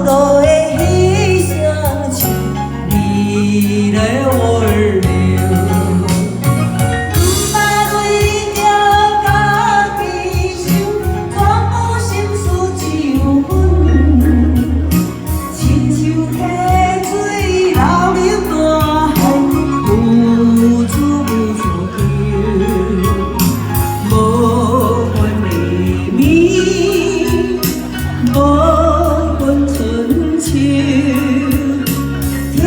路的彼雙手，你的溫柔。毋捌為著家己想，全部心思只有阮。親像溪水流入大海，無處無所求。無分厘米，無分春秋，疼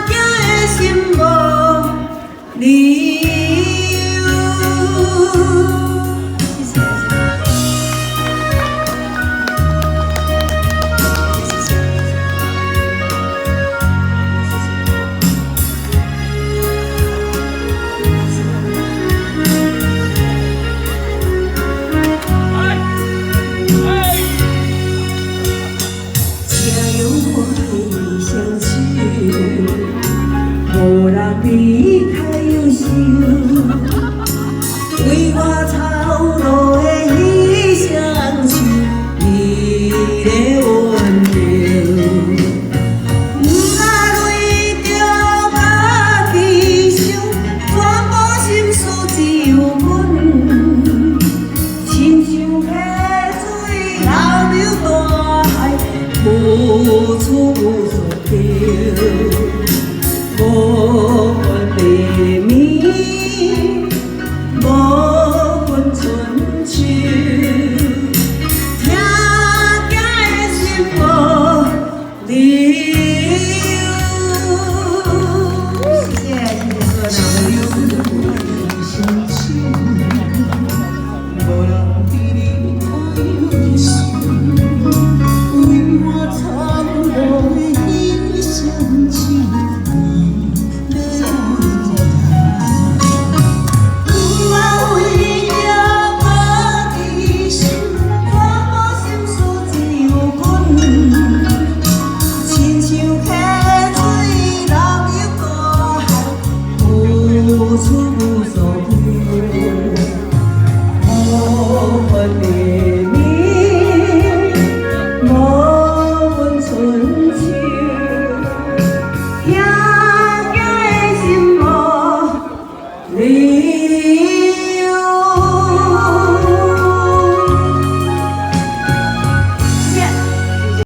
囝的心無理由。謝謝。謝謝。謝謝。請用我的雙手，予人比較優秀。為我操勞的彼雙手，你的溫柔。毋捌為著家己想，全部心思只有阮。親像溪水流入大海，無處無所求。